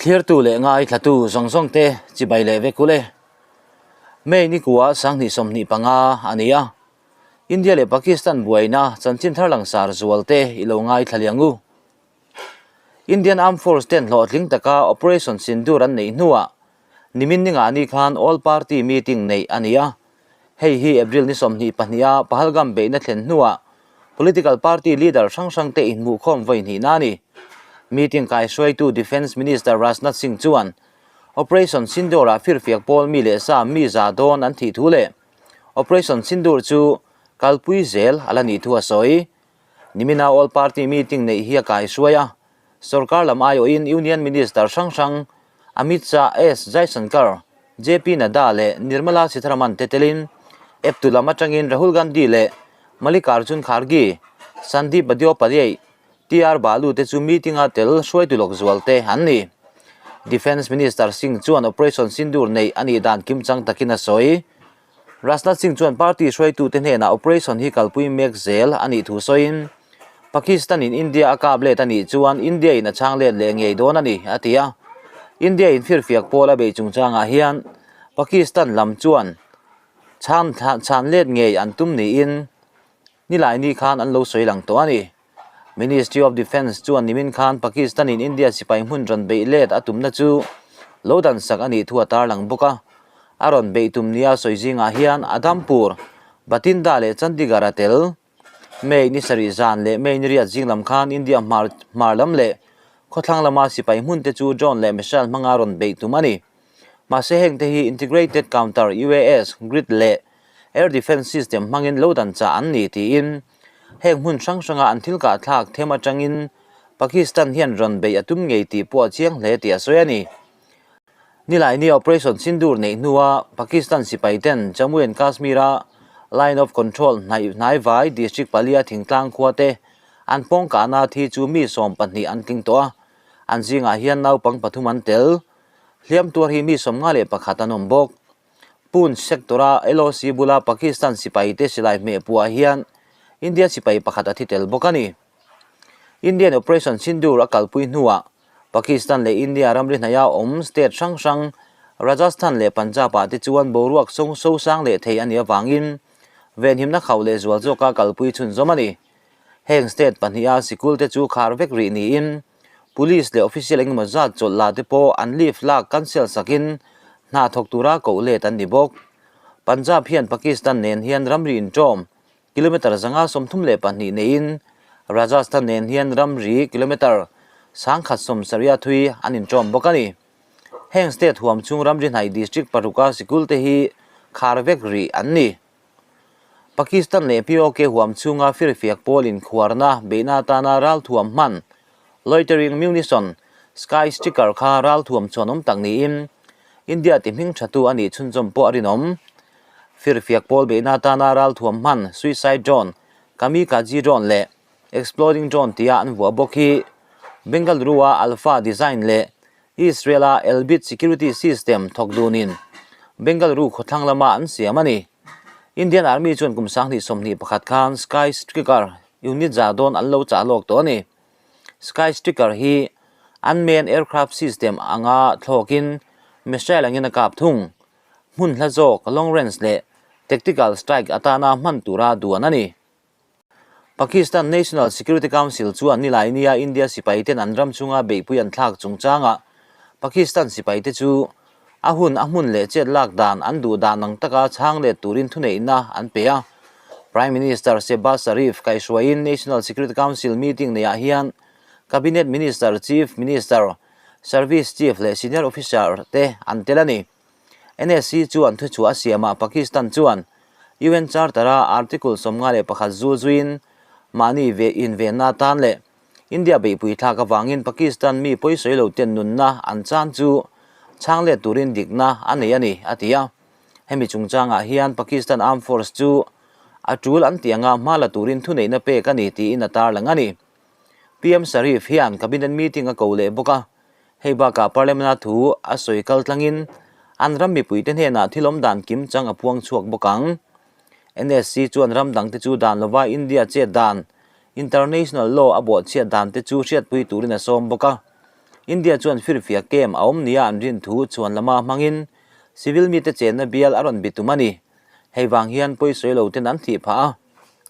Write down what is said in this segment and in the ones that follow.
Thlirtu leh ngaithlatu zawng zawng te chibai leh vek ule. May ni kua 2025 a ni a. India leh Pakistan buaina chanchin thar langsar zual te i lo ngaithla liang u. Indian Armed Force ten hlawhtling taka Operation Sindoor an neih hnuah nimin ni ngah ni khan All Party Meeting neih a ni a. Hei hi April ni 22 a Pahalgam beihna thlen hnuah political party leader hrang hrang te inhmuhkhawm vawi hnihna a ni. Meeting kaihruaitu Defence Minister Rajnath Singh chuan Operation Sindoor-ah firfiak pawl mi leh sa mi za dawn an thih thu leh Operation Sindoor chu kalpui zel a la nih thu a sawi. Nimina All Party meeting neih hi a kaihruai a, sorkar lam aiawhin Union Minister hrang hrang Amit Shah, S Jaishankar, JP Nadda leh Nirmala Sitharaman te telin eptu lam atangin Rahul Gandhi leh Mallikarjun Kharge, Sandeep Bandyopadhyay, TR Balu te chu meeting-a tel hruaitu lawk zual te an ni. Defence Minister Singh chuan Operation Sindoor neih a nih dan kimchang takin a sawi. Rajnath Singh chuan party hruaitute hnenah operation hi kalpui mek zel a nih thu sawiin, Pakistan-in India a kap let a nih chuan India-in a chhang let leh ngei dawn a ni, a ti a. India-in firfiak pawl a beih chungchangah hian Pakistan lam chuan chhan chhan let ngei an tum niin Nilaini khan an lo sawi lang tawh a ni. Ministry of Defence chuan nimin khan Pakistan-in India sipai hmun rawn beih let a tumna chu lo dan sak a nih thu a tarlang bawk a. A rawn beih tum nia sawi zingah hian Adampur, Bathinda leh Chandigarh a tel. May ni sarih zan leh May ni riat zing lam khan India hmar hmar lam leh khawthlang lama sipai hmun te chu drone leh missile hmanga rawn beih tum a ni. Mahse heng te hi Integrated Counter UAS, Grid leh Air Defence System hmangin lo dan chah an ni tiin heng hmun hrang hranga an thil kahthlak them atangin Pakistan hian rawn beih a tum ngei tih pawh a chiang hle tih a sawi a ni. Nilaini Operation Sindoor neih hnua Pakistan sipai ten Jammu and Kashmir-a Line of Control hnaih hnaivai district palia thingtlang khua te an pawng kahna thi chu mi 12 an tling tawh a, an zingah hian naupang pathum an tel. Hliam tuar hi mi 51 an awm bawk. Poonch sector-a LOC bula Pakistan sipaite silai hmeh puah hian India sipai pakhat a thi tel bawk a ni. Indian Operation Sindoor a kalpui hnuah Pakistan leh India ramri hnaia awm state hrang hrang Rajasthan leh Punjab-ah te chuan boruak sawng sosang leh thei a nih avangin venhimna khauh leh zual zawka kalpui chhunzawm a ni. Heng state pahniha sikul te chu khar vek rih niin Police leh official engemaw zat chawlh la te pawh an leave lak cancel sakin hna thawk tura koh let an ni bawk. Punjab hian Pakistan nen hian ramri inṭawm kilometre 532 neiin Rajasthan nen hian ramri kilometre 1170 thui an inṭawm bawk a ni. Heng state huam chhung ramri hnaih district paruka sikul te hi khar vek rih an ni. Pakistan leh POK huam chhunga firfiak pawl inkhuarna beihna atana ralthuam hman, loitering munition, sky sticker kha ralthuam chuan awm tak niin India ti hming thatu a nih chhunzawm pawh a rinawm. Firfiak pawl beihna atana ralthuam hman, suicide drone, kamikaze drone leh exploding drone tia an vuah bawk hi Bengaluru-a Alpha Design leh Israel-a Elbit Security System thawk dunin Bengaluru khawthlang lama an siam a ni. Indian Army chuan kum 2021 khan Sky Striker unit za dawn an lo chah lawk tawh a ni. Sky Striker hi unmanned aircraft system anga thlawkin missile angin a kap thung. Hmun hla zawk, long range leh tactical strike atana hman tura duan a ni. Pakistan National Security Council chuan nilai nia India sipaiten an ram chunga beihpui an thlak chungchangah Pakistan sipaite chu a hun a hmun leh chet lak dan an duh dan ang taka chhang let turin thuneihna an pe a. Prime Minister Shehbaz Sharif kaihhruaiin National Security Council meeting neiah hian Cabinet Minister, Chief Minister, Service Chief leh Senior Officer te an tel a ni. NSC chuan thuchhuah a siamah Pakistan chuan UN Charter-a Article 51 zul zuiin mahni ve invenna atan leh India beihpui thlak avangin Pakistan mi pawisawi lo ten nunna an chan chu chhang let turin dikna a nei a ni, a ti a. Hemi chungchangah hian Pakistan Armed Force chu a tul an tih anga hma la turin thuneihna pek a ni tiin a tarlang a ni. PM Sharif hian Cabinet meeting a ko leh bawk a, Hei bakah Parliament-a thu a sawi kal tlangin an ram mipuite hnenah thil awm dan kim chang a puang chhuak bawk ang. NSC chuan ram dangte chu dan lova India chet dan, international law a bawhchhiat dan te chu hriatpui turin a sawm bawk a. India chuan firfiak camp a awm nia an rin thu chuan lama hmangin civil mite chenna bial a rawn bitum a ni. Hei vang hian pawisawi lo ten an thih phah a,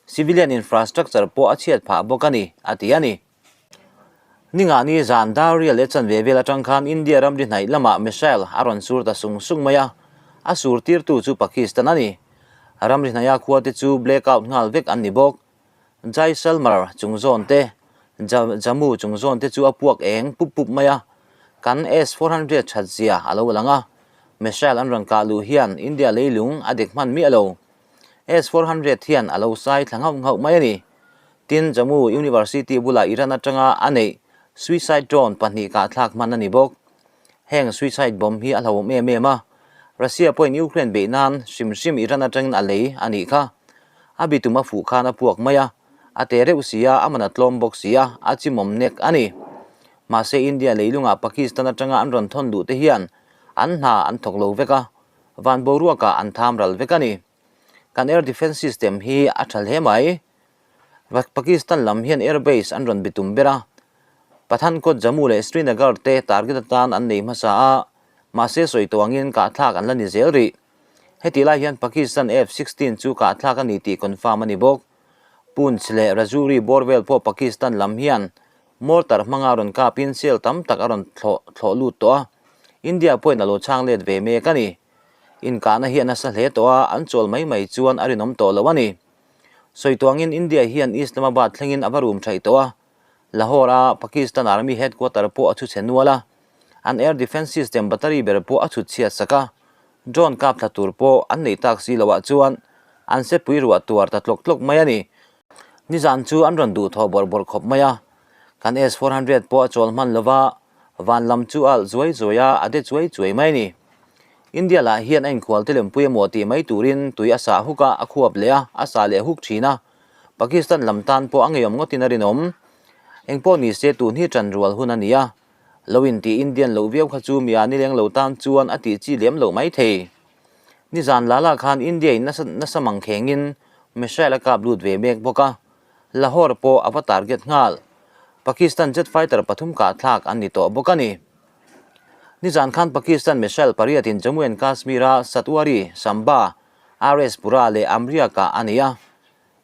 civilian infrastructure pawh a chhiat phah bawk a ni, a ti a ni. Ningahni zan dar rial leh chanve vel atang khan India ramri hnaih lamah missile a rawn sur ta sung sung mai a, a sur tirtu chu Pakistan a ni. Ramri hnaiha khuate chu blackout nghal vek an ni bawk. Jaisalmer chung zawn te, Jammu chung zawn te chu a puak eng pup pup mai a, kan S-400 that zia a lo lang a, missile an rawn kah luh hian India leilung a dek hman miah lo. S-400 hian a lo sai thla nghauh nghauh mai a ni. Tin, Jammu University bulah Iran atanga a neih suicide drone pahnih kahthlak hman a ni bawk. Heng suicide bomb hi a hlauhawm em em a, Russia pawhin Ukraine beih nan hrim hrim Iran atangin a lei a nih kha. A bitum a fuh khan a puak mai a, a te reuh si a, a man a tlawm bawk si a, a chimawm nek a ni. Mahse India leilungah Pakistan atanga an rawn thawn duh te hian an hna an thawk lo vek a, van boruakah an tham ral vek a ni. Kan air defence system hi a tha hle mai. Pakistan lam hian air base an rawn bitum ber a, Pathankot, Jammu leh Srinagar te target atan an nei hmasa a, mahse sawi tawh angin kahthlak an la ni zel rih. Hetih lai hian Pakistan F-16 chu kahthlak a ni tih confirm a ni bawk. Poonch leh Rajouri bawr vel pawh Pakistan lam hian mortar hmanga rawn kapin cell tam tak a rawn thlawh thlawh lut tawh a, India pawhin a lo chhang let ve mek a ni. Inkahna hi a nasa hle tawh a, an chawl mai mai chuan a rinawm tawh lo a ni. Sawi tawh angin India hian Islamabad thlengin a va rum thaih tawh a, Lahore-a Pakistan Army headquarter pawh a chhu chhe nual a, an air defence system battery ber pawh a chhut chhiat sak a, drone kap thla tur pawh an neih tak si loah chuan an sepui ruah tuar ta tlawk tlawk mai a ni. Nizan chu an rawn duhthawh bawrh bawrh khawp mai a, kan S-400 pawh a chawl hman lo va, van lam chu a alh zuai zuai a, a de chuai chuai mai a ni. India lah hian a inkhual te lempui emaw tih mai turin tui a sah huk a, a khuap leh a, a sah leh huk thin a, Pakistan lam tan pawh a ngeiawm ngawtin a rinawm. Engpawh ni se tun hi ṭan rual hun a ni a, lo intih Indian loh viau kha chu mia nileng lo tan chuan a tih chi lem loh mai thei. Nizan lala khan India in nasa nasa mangkhengin missile a kap lut ve mek bawk a, Lahore pawh a va target nghal. Pakistan jet fighter pathum kahthlak an ni tawh bawk a ni. Nizan khan Pakistan missile pariatin Jammu and Kashmir-a Satwari, Samba, RS Pura leh Amriya kah a ni a,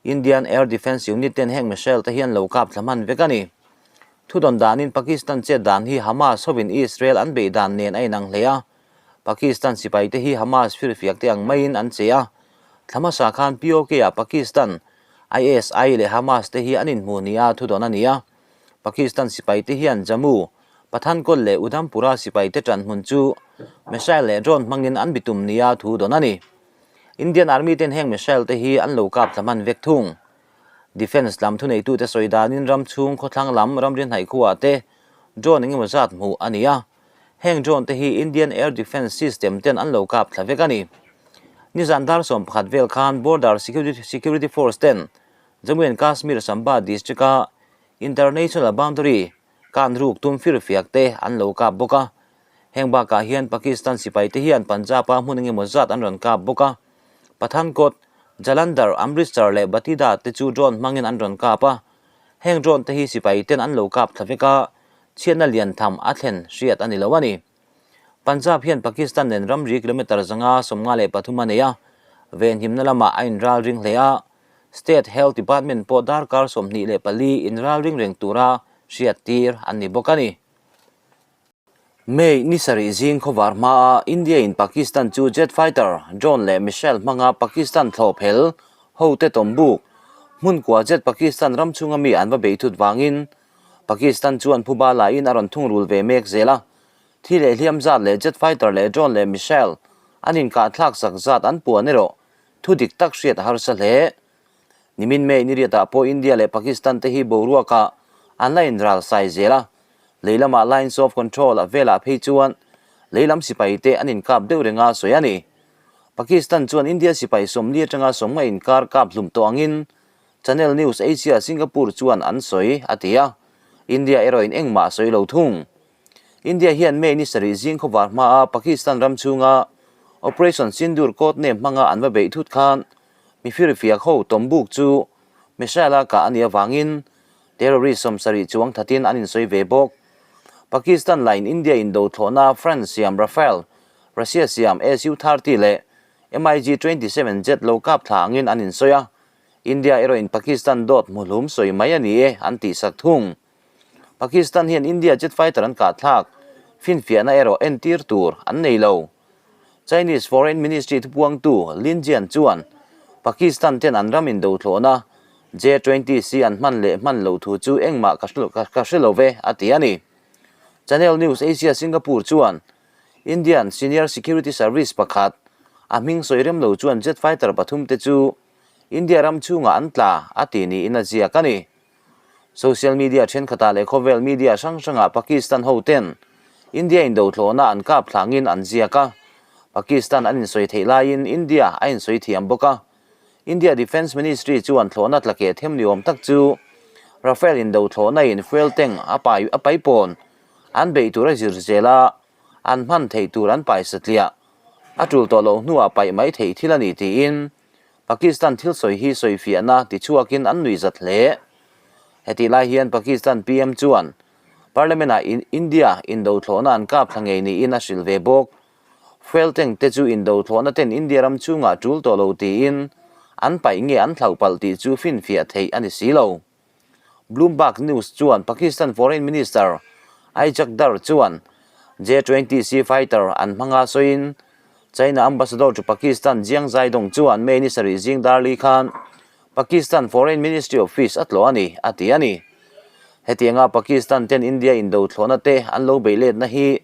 Indian Air Defence Unit ten heng missile te hian lo kap thla hman vek a ni. Thudawn danin Pakistan chet dan hi Hamas hovin Israel an beih dan nen a inang hle a, Pakistan sipai te hi Hamas firfiak te ang maiin an che a, thla hmasa khan POK ah Pakistan, ISI leh Hamas te hi an inhmu nia thudawn a ni a, Pakistan sipai te hian Jammu, Pathankot leh Udhampura sipaite ṭan hmun chu missile leh drone hmangin an bitum nia thu dawn a ni. Indian Army ten heng missile te hi an lo kap thla hman vek thung. Defence lam thuneitute sawi danin ram chhung khawthlang lam ramri hnaih khuaah te drone engemaw zat hmuh a ni a, heng drone te hi Indian Air Defence System ten an lo kap thla vek a ni. Nizan dar 11 vel khan Border Security Force ten Jammu and Kashmir Samba district-a International Boundary Kan ruk tum firfiak te an lo kap bawk a. Heng bakah hian Pakistan sipai te hian Punjab-a hmun engemaw zat an rawn kap bawk a. Pathankot, Jalandhar, Amritsar leh Batida te chu drone hmangin an rawn kap a. Heng drone te hi sipai ten an lo kap thla vek a, chhiatna lian tham a thlen hriat a ni lo a ni. Punjab hian Pakistan nen ramri kilometre 593 a nei a, venhimna lamah a inral ring hle a. State Health Department pawh darkar 24 inralring reng tura hriattir an ni bawk a ni. May ni sarih zing khawvar hmaa India in Pakistan chu jet fighter, drone leh missile hmanga Pakistan thlawp hel hote tawmbuk hmun kua jet Pakistan ram chhunga mi an va bei thut vangin Pakistan chuan phuba laiin a rawn thungrul ve mek zel a. Thi leh hliam zat leh jet fighter leh drone leh missile an inkah thlak sak zat an puan erawh Thu dik tak hriat a harsa hle. Nimin May ni riatah pawh India leh Pakistan te hi boruakah an la inral sai zel a, lei lamah Lines of Control a velah phei chuan lei lam sipai te an inkap deuh renga sawi a ni. Pakistan chuan India sipai 40 atanga 50 inkar kap hlum tawh angin Channel News Asia Singapore chuan an sawi a ti a, India erawhin engmah a sawi lo thung. India hian May ni sarih zing khawvar hmaa Pakistan ram chhunga Operation Sindoor code name hmanga an va beih thut khan mi firfiak ho tawmbuk chu missile-a kah a nih avangin terrorist 70 chuang thatin an insawi ve bawk. Pakistan lain India indo thlawhna France siam Rafale, Russia siam Su-30 leh MiG-27 jet lo kap thla angin an insawi a, India erawhin Pakistan dawt hmuhlum sawi mai a ni e an tihsak thung. Pakistan hian India jet fighter an kah thlak finfiahna erawh entir tur an nei lo. Chinese Foreign Ministry thupuangtu Lin Jian chuan Pakistan ten an ram indo thlawhna J-20C an hman leh hman lo thu chu engmah ka hre lo ve a ti a ni. Channel News Asia Singapore chuan Indian Senior Security Service pakhat a hming sawi rem lo chuan jet fighter pathum te chu India ram chhungah an tla a ti niin a ziak a ni. Social media thenkhatah leh khawvel media hrang hrangah Pakistan ho ten India indo thlawhna an kap thlangin an ziak a, Pakistan an insawi theih laiin India a insawi thiam bawk a. India Defence Ministry chuan thlawhna tla keh them ni awm tak chu Rafale indo thlawhna in fuel tank a pai a paipawn an beih tur a zir zel a, an hman theih tur an pai satliah a tul tawh loh hnuah paih mai theih thil a ni tiin Pakistan thil sawi hi sawifiahna tichhuakin an nuihzat hle. Hetih lai hian Pakistan PM chuan Parliament-ah India indo thlawhna an kap thla ngei niin a hrilh ve bawk. Fuel tank te chu indo thlawhna ten India ram chhungah tul tawh lo tiin an paih nge an thlauh palh tih chu finfiah theih a ni si lo. Bloomberg News chuan Pakistan Foreign Minister Ishaq Dar chuan J-20C fighter an hmanga sawiin China Ambassador to Pakistan Jiang Zaidong chuan May ni sarih zing dar li khan Pakistan Foreign Ministry office a tlawh a ni, a ti a ni. Hetianga Pakistan ten India indo thlawhna te an lo beih letna hi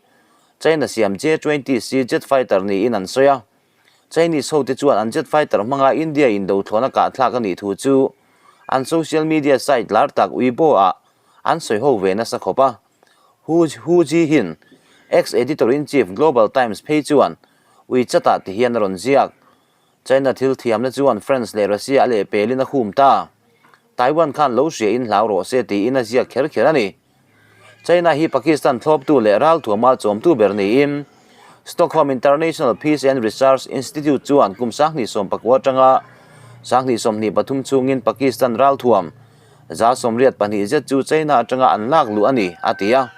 China siam J-20C jet fighter niin an sawi a. Chinese hote chuan an jet fighter hmanga India indo thlawhna kahthlak a nih thu chu an social media site lar tak Weibo ah an sawi ho ve nasa khawp a. Hu Hu Jihin, ex-editor-in-chief Global Times phei chuan WeChat ah ti hian a rawn ziak. China thil thiamna chuan France leh Russia a lehpelin a khum ta. Taiwan khan lo hria in hlau rawh se tiin a ziak kher kher a ni. China hi Pakistan thlawptu leh ralthuama chawmtu ber niin Stockholm International Peace and Research Institute chuan kum 2019 atanga 2023 chhungin Pakistan ralthuam 82 zet chu China atanga an lak luh a ni, a ti a.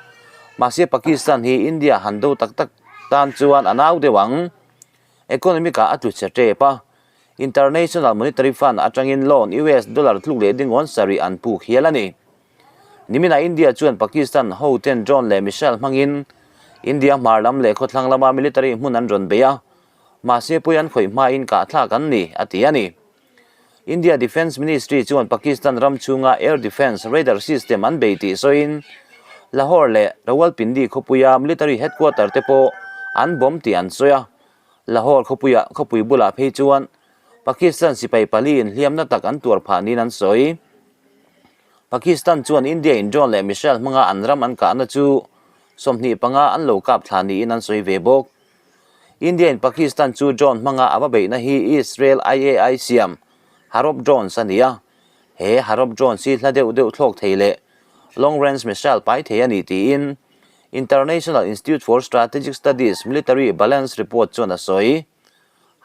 Mahse Pakistan hi India han do tak tak tan chuan a nau deuh ang. Economic ah a tlu chhe tep a. International Monetary Fund atangin loan US dollar tluk leh dingawn sarih an puk hial a ni. Niminah India chuan Pakistan hoten drone leh missile hmangin India hmar lam leh khawthlang lama military hmun an rawn bei a, mahse pawi an khawih hmain kahthlak an ni, a ti a ni. India Defence Ministry chuan Pakistan ram chhunga air defence radar system an bei tih sawiin Lahore leh Rawalpindi khawpuia military headquarter te pawh an bomb tih an sawi a. Lahore khawpuia khawpui bulah phei chuan Pakistan sipai pali inhliamna tak an tuar phah niin an sawi. Pakistan chuan India in drone leh missile hmanga an ram an kahna chu 25 an lo kap thla niin an sawi ve bawk. India in Pakistan chu drone hmanga a va beihna hi Israel IAI siam Harop drones a ni a. He Harop drones hi hla deuh deuh thlawk thei leh long range missile pai thei a ni tiin International Institute for Strategic Studies Military Balance report chuan a sawi.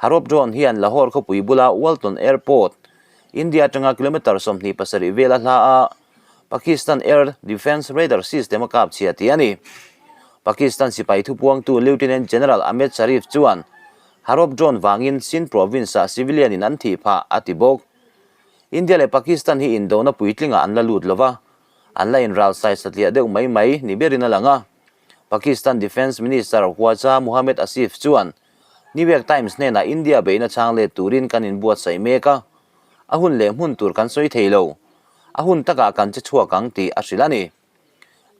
Harop drone hian Lahore khawpui bula Walton Airport, India atanga kilometre 27 vela hla a Pakistan Air Defence Radar System a kap chhia tih a ni. Pakistan sipai thupuangtu Lieutenant General Ahmed Sharif chuan Harop drone vangin Sindh province-ah civilian in an thih phah a ti bawk. India leh Pakistan hi indona puitlingah an la lut lova, an la inral sai satliah deuh mai mai ni berin a lang a. Pakistan Defence Minister Khwaja Muhammad Asif chuan New York Times hnenah India beihna chhang let turin kan inbuatsaih mek a, a hun leh hmun tur kan sawi thei lo. A hun takah kan che chhuak ang tih a hrilh a ni.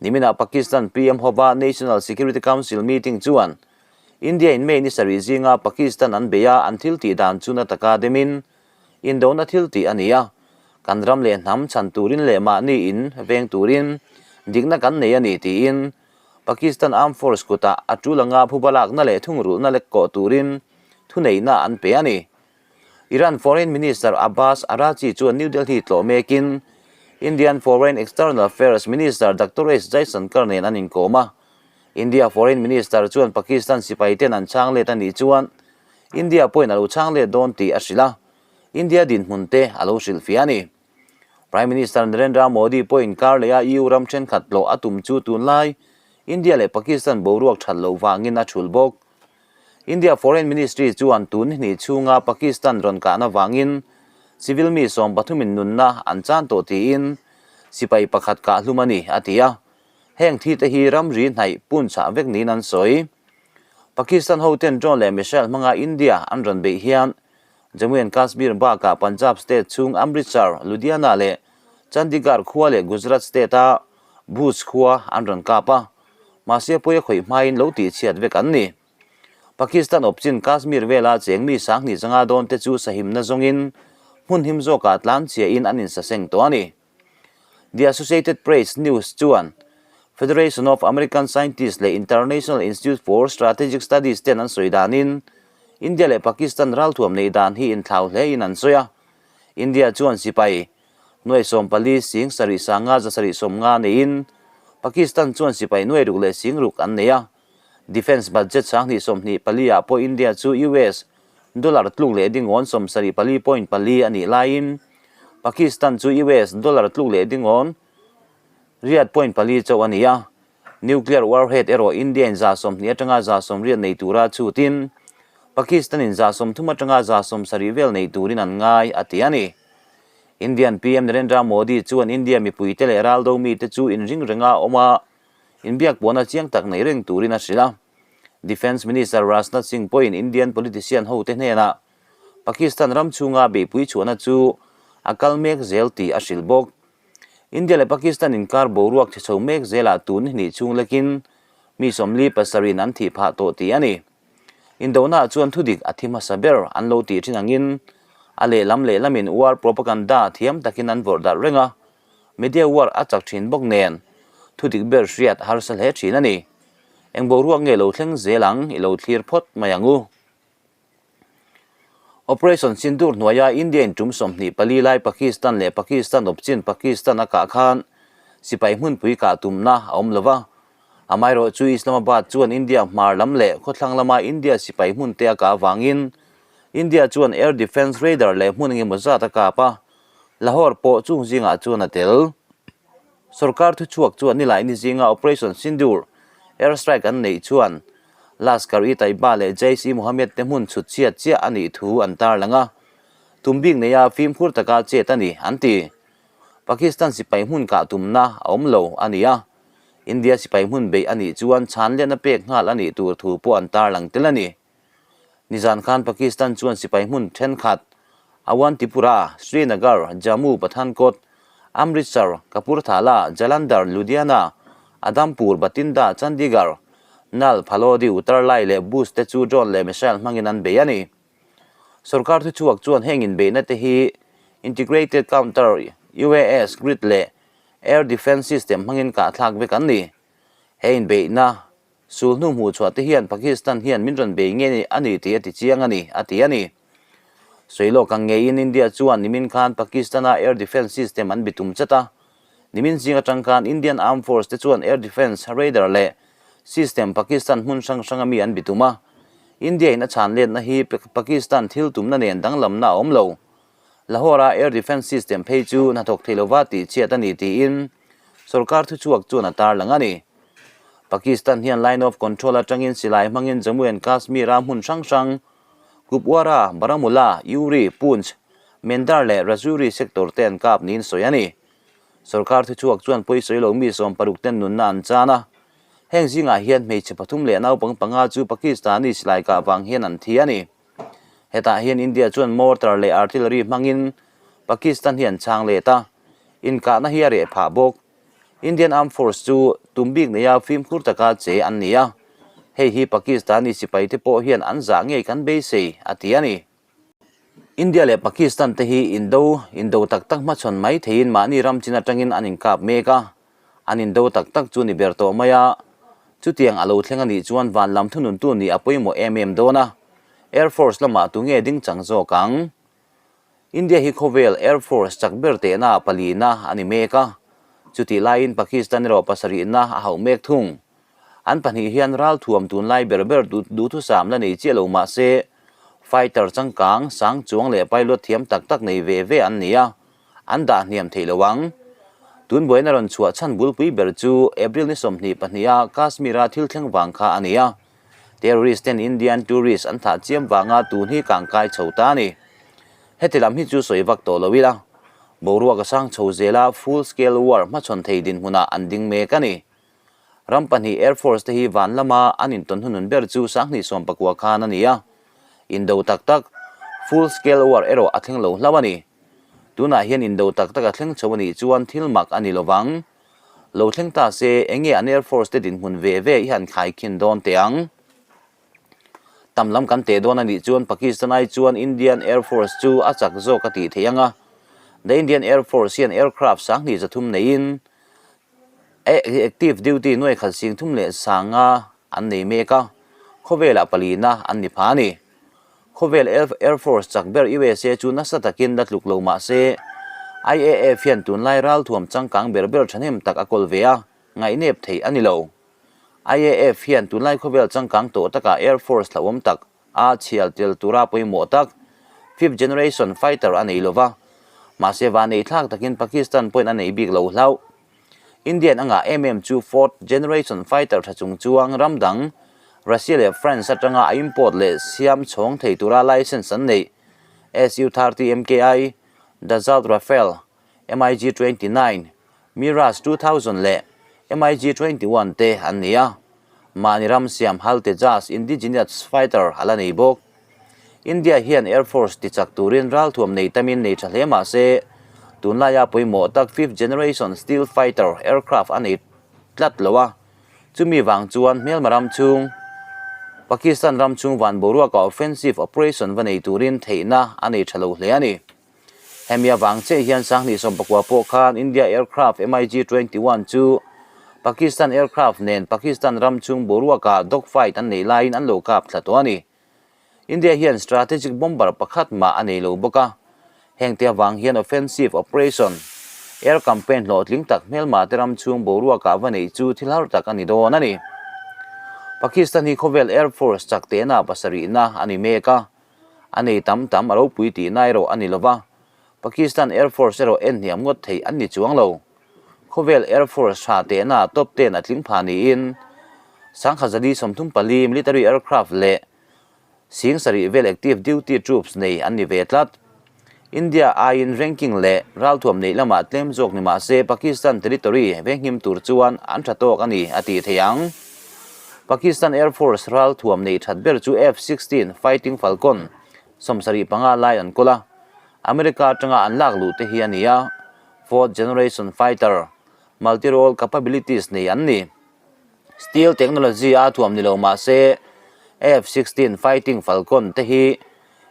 Niminah Pakistan PM hova National Security Council meeting chuan India in May ni sarih zinga Pakistan an bei a, an thil tih dan chu na taka demin indona thil tih a ni a, kan ram leh hnam chhan turin leh mahni in veng turin dikna kan nei a ni tiin Pakistan Armed Force kutah a tul anga phuba lakna leh thungrulhna lek kawh turin thuneihna an pe a ni. Iran Foreign Minister Abbas Araghchi chuan New Delhi tlawh mekin Indian Foreign External Affairs Minister Doctor S Jaishankar nen an inkawm a. India Foreign Minister chuan Pakistan sipai ten an chhang let a nih chuan India pawhin a lo chhang let dawn tih a hrilh a, India dinhmun te a lo hrilhfiah a ni. Prime Minister Narendra Modi pawhin kar leh a EU ram thenkhat tlawh a tum chu tunlai India leh Pakistan boruak that loh vangin a thulh bawk. India Foreign Ministry chuan tun hnih chhunga Pakistan rawn kahna vangin civil mi sawmpathumin nunna an chan tawh tiin sipai pakhat kah hlum a ni, a ti a. Heng thi te hi ramri hnaih pun chhah vek niin an sawi. Pakistan hoten drone leh missile hmanga India an rawn beih hian Jammu and Kashmir bakah Punjab state chhung Amritsar, Ludhiana leh Chandigarh khua leh Gujarat state-a Bhuj khua an rawn kap a, mahse pawi a khawih hmain lo tihchhiat vek an ni. Pakistan awpchin Kashmir vela cheng mi sanghnih zanga dawn te chu sahimna zawngin hmun him zawkah tlan chiahin an insaseng tawh a ni. The Associated Press News chuan Federation of American Scientists leh International Institute for Strategic Studies ten an sawi danin India leh Pakistan ralthuam neih dan hi inthlau hlein an sawi a. India chuan sipai nuai sawmpali sing sarih sanga zasarih sawmnga neiin Pakistan chuan sipai nuai ruk leh sing ruk an nei a. Defence budget sanghnih 24 ah pawh India chu US dollar tluk leh dingawn 74.4 a nih laiin Pakistan chu US dollar tluk leh dingawn 8.4 chauh a ni a. Nuclear warhead erawh India in 20 atanga 80 nei tura chhutin Pakistan in 30 atanga 70 vel nei turin an ngai a ti a ni. Indian PM Narendra Modi chuan India mipuite leh raldo mite chu inring renga awm a, inbiak pawhna chiang tak nei reng turin a hrilh a. Defence Minister Rajnath Singh pawhin Indian politician hote hnenah Pakistan ram chhunga beihpui chhuahna chu a kal mek zel tih a hrilh bawk. India leh Pakistan inkar boruak chhe chho mek zelah tun hnih chhung lekin mi 47 in an thih phah tawh tih a ni. Indonaah chuan thudik a thi hmasa ber an lo tih thin angin a lehlam lehlamin war propaganda thiam takin an vawrh darh reng a, media war a chak thin bawk nen thudik ber hriat harsa hle thin a ni. Eng boruak nge lo thleng zel ang i lo thlir phawt mai ang u. Operation Sindoor hnuaia India in tum 24 lai Pakistan leh Pakistan awpchin Pakistan a kah khan sipai hmunpui kah tumna a awm lova. Amaherawh chu Islamabad chuan India hmar lam leh khawthlang lama India sipai hmun te a kah avangin India chuan air defence radar leh hmun engemaw zat a kap a, Lahore pawh chung zingah chuan a tel. Sorkar thuchhuak chuan nilai ni zinga Operation Sindoor air strike an neih chuan Lashkar-e-Taiba leh Jaish-e-Mohammed te hmun chhut chhiat chiah a nih thu an tarlang a, tum bik neia fimkhur taka chet a ni, an ti. Pakistan sipai hmun kah tumna a awm lo a ni a, India sipai hmun beih a nih chuan chhanlian a pek nghal a nih tur thu pawh an tarlang tel a ni. Nizan khan Pakistan chuan sipai hmun thenkhat Awantipura, Srinagar, Jammu, Pathankot, Amritsar, Kapurthala, Jalandhar, Ludhiana, Adampur, Bathinda, Chandigarh, Nal, Phalodi, Uttarlai leh Bhuj te chu drone leh missile hmangin an bei a ni. Sorkar thuchhuak chuan heng inbeihna te hi Integrated Counter UAS Grid leh Air Defence System hmangin kahthlak vek an ni. He inbeihna Sul hnu hmuh chhuah te hian Pakistan hian min rawn bei nge a ni tih a ti chiang a ni, a ti a ni. Sawi lawk ang ngeiin India chuan nimin khan Pakistan-a air defence system an bitum chat a. Nimin zing atang khan Indian Armed Force te chuan air defence radar leh system Pakistan hmun hrang hranga mi an bitum a. India in a chhan letna hi Pakistan thil tumna nen danglamna a awm lo. Lahore-a air defence system phei chu hnathawk thei lova tih chhiat a ni tiin sorkar thuchhuak chuan a tarlang a ni. Pakistan hian Line of Control atangin silai hmangin Jammu and Kashmir-a hmun hrang hrang, Kupwara, Baramulla, Uri, Poonch, Mendhar leh Rajouri sector te an kap niin sawi a ni. Sorkar thuchhuak chuan pawisawi lo mi 60 ten nunna an chan a. Heng zingah hian hmeichhe pathum leh naupang panga chu Pakistani silai kah vang hian an thi a ni. Hetah hian India chuan mortar leh artillery hmangin Pakistan hi an chhang let a, inkahna hi a reh phah bawk. Indian Armed Force chu tum bik neia fimkhur taka che an ni a, hei hi Pakistani sipaite pawh hian an zah ngei kan beisei, a ti a ni. India leh Pakistan te hi indo indo tak tak hmachhawn mai theiin mahni ram chin atangin an inkap mek a, an indo tak tak chu ni ber tawh mai a, chutiang a lo thleng a nih chuan van lam thununtu nih a pawimawh em em dawn a, Air Force lamah tunge ding chang zawk ang? India hi khawvel Air Force chak ber tehna palina a ni mek a, chutih laiin Pakistan erawh pasarihna a hauh mek thung. An pahnih hian ralthuam tunlai ber ber duhthusam la nei chiah lo mah se, fighter changkang, sang chuang leh pilot thiam tak tak nei ve ve an ni a, an dah hniam theih lo ang. Tun buaina rawn chhuah chhan bulpui ber chu April ni 22 a Kashmir-a thil thleng vang kha a ni a. Terrorist ten Indian tourist an thah chiam vanga tun hi kangkai chho ta a ni. Heti lam hi chu sawi vak tawh lo ila. Boruak a sang chho zel a, full scale war hmachhawn thei dinhmunah an ding mek a ni. Ram pahnih Air Force te hi van lama an intawn hunun ber chu 2019 khan a ni a. Indo tak tak, full scale war erawh a thleng lo hlauh a ni. Tunah hian indo tak tak a thleng chho a nih chuan thil mak a ni lovang. Lo thleng ta se enge an Air Force te dinhmun ve ve i han khaikhin dawn teh ang? Tam lam kan teh dawn a nih chuan Pakistan ai chuan Indian Air Force chu a chak zawk a tih theih ang a. The Indian Air Force hian aircraft 2300 neiin active duty nuai khat 35,000 an nei mek a, khawvelah palina an ni pha a ni. Khawvel Air Force chak ber USA chu nasa takin la tluk lo mah se, IAF hian tunlai ralthuam changkang ber ber thahnem tak a kawl ve a, ngaihnep theih a ni lo. IAF hian tunlai khawvel changkang tawh takah Air Force hlauhawm tak a chhial tel tura pawimawh tak fifth generation fighter a nei lova, mahse vanei thlak takin Pakistan pawhin a nei bik lo hlauh. Indian a ngah em em chu fourth generation fighter tha chung chuang ram dang Russia leh France atanga a import leh siam chhawng thei tura license an neih Su-30 MKI, Dassault Rafale, MiG-29, Mirage 2000 leh MiG-21 te an ni a. Mahni ram siam Hal Tejas indigenous fighter a la nei bawk. India hian Air Force tichak turin ralthuam nei tamin nei tha hle mah se, tunlaia pawimawh tak fifth generation stealth fighter aircraft a nei tlat lo a. Chumi vang chuan hmelma ram chhung, Pakistan ram chhung van boruaka offensive operation va nei turin theihna a nei tha lo hle a ni. Hemi avang chiah hian 2019 pawh khan India aircraft MiG-21 chu Pakistan aircraft nen Pakistan ram chhung boruakah dogfight an neih laiin an lo kap thla tawh a ni. India hian strategic bomber pakhat mah a nei lo bawk a. Hengte avang hian offensive operation, air campaign hlawhtling tak hmelmah te ram chhung boruakah va neih chu thil har tak a ni dawn a ni. Pakistan hi khawvel air force chak tehna pasarihna a ni mek a. A nei tam tam a ropui tihna erawh a ni lova, Pakistan Air Force erawh en hniam ngawt theih an ni chuang lo. Khawvel Air Force tha tehna top ten a tling pha niin 1034 military aircraft leh 70,000 vel active duty troops nei an ni ve tlat. India aiin ranking leh ralthuam neih lamah tlem zawk ni mah se Pakistan territory venghim tur chuan an tha tawk a ni a tih theih ang. Pakistan Air Force ralthuam neih that ber chu F-16 Fighting Falcon 75 lai an kawl a, America atanga an lak luh te hi a ni a, fourth generation fighter, multi-role capabilities nei an ni. Stealth technology a thuam ni lo mah se F-16 Fighting Falcon te hi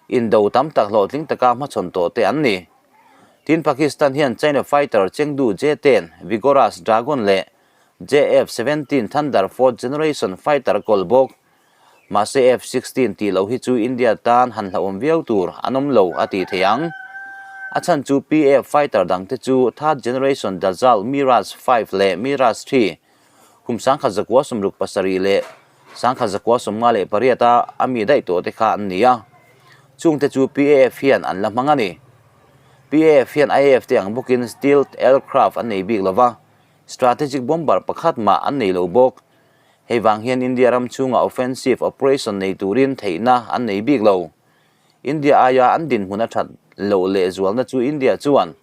Indo tam tak hlawhtling taka hmachhawn tawh te an ni. Tin, Pakistan hian China fighter Chengdu J-10, Vigorous Dragon leh JF-17 Thunder fourth generation fighter kawl bawk. Mahse F-16 tih loh hi chu India tan han hlauhawm viau tur an awm lo a tih theih ang. A chhan chu PAF fighter dangte chu third generation Dassault Mirage 5 leh Mirage 3 Kum 1967 leh 1958 a a mi daih tawh te kha an ni a, chungte chu PAF hian an la hmang a ni. PAF hian IAF te ang bawkin stealth aircraft an nei bik lova, strategic bomber pakhat mah an nei lo bawk. Hei vang hian India ram chhunga offensive operation nei turin theihna an nei bik lo. India aia an dinhmun a that loh lehzualna chu India chuan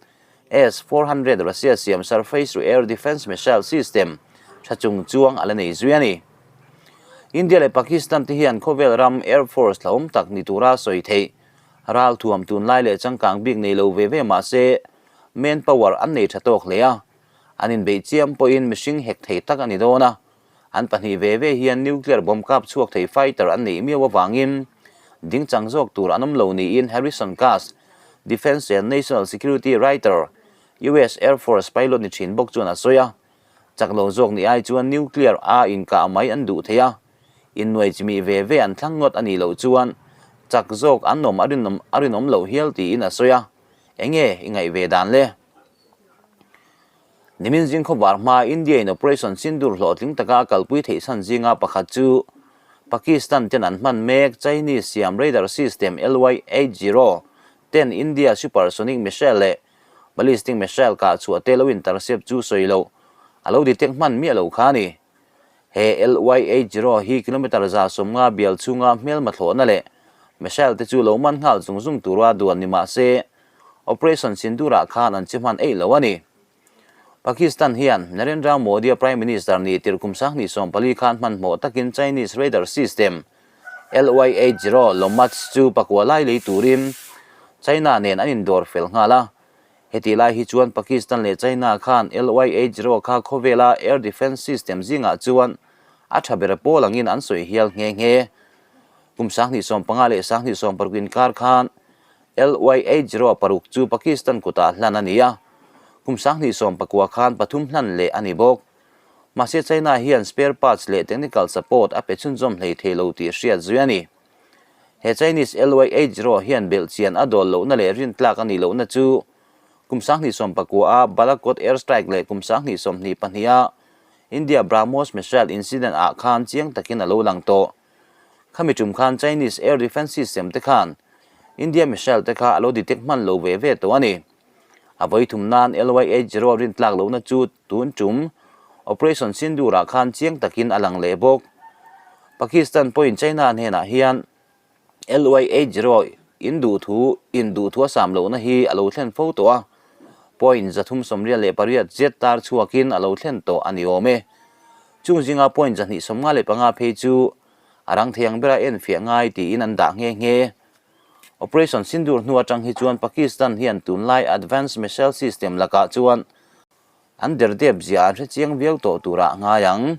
S-400 Russia siam surface-to-air defence missile system tha chung chuang a la nei zui a ni. India leh Pakistan te hian khawvel ram Air Force hlauhawm tak ni tura sawi theih ralthuam tunlai leh changkang bik nei lo ve ve mah se manpower an nei tha tawk hle a, an inbeih chiam pawhin mihring hek thei tak a ni dawn a. An pahnih ve ve hian nuclear bomb kap chhuak thei fighter an neih miau avangin dingchang zawk tur an awm lo niin Harrison Kass, Defence and National Security Writer, US Air Force pilot ni thin bawk chuan a sawi a. Chak lo zawk ni ai chuan nuclear a inkah mai an duh thei a, innuai chimih ve ve an thlang ngawt a nih loh chuan chak zawk an awm a rinawm loh hial tiin a sawi a. Enge i ngaih ve dan le? Nimin zing khawvar hmaa India in Operation Sindoor hlawhtling taka a kalpui theih chhan zinga pakhat chu Pakistan ten an hman mek Chinese siam radar system LY-80 ten India supersonic missile leh Ballistic missile kah chhuah te lo intercept chu sawi loh a lo detect hman miah lo kha a ni. He LY-80 hi kilometre 150 bial chhunga hmelma thlawhna leh missile te chu lo man nghal zung zung tura duan ni mah se Operation Sindoor-ah khan an che hman eih lo a ni. Pakistan hian Narendra Modi-a Prime Minister nih tirh kum 2014 khan hmanhmawh takin Chinese radar system LY-80 Lomats chu pakua lai lei turin China nen an indawr fel nghal a. Hetih lai hi chuan Pakistan leh China khan LY-80 kha khawvela air defence system zingah chuan a tha ber pawl angin an sawi hial nghe nghe. Kum 2015 leh 2016 inkar khan LY-80 chu Pakistan kutah hlan a ni a, kum 2019 khan pathum hlan leh a ni bawk. Mahse China hian spare parts leh technical support a pe chhunzawm hlei thei lo tih hriat zui a ni. He Chinese LY-80 hian belhchian a dawl lohna leh rintlak a nih lohna chu kum 2019 a Balakot air strike leh kum 2022 a India BrahMos missile incident ah khan chiang takin a lo lang tawh. Khami tum khan Chinese air defence system te khan India missile te kha a lo detect hman lo ve ve tawh a ni. A vawi thum nan LY-80 rin tlak lohna chu tun tum Operation Sindoor ah khan chiang takin a lang leh bawk. Pakistan pawhin China hnenah hian LY-80 in duh thu in duh thu a sam lohna hi a lo thlen fo tawh a, point 388 zet tar chhuakin a lo thlen tawh a ni awm e. Chung zinga point 255 phei chu a rang thei ang bera enfiah ngai tiin an dah nghe nghe. Operation Sindoor hnu atang hi chuan Pakistan hian tunlai advanced missile system lakah chuan an derdep zia an hre chiang viau tawh turah ngai ang.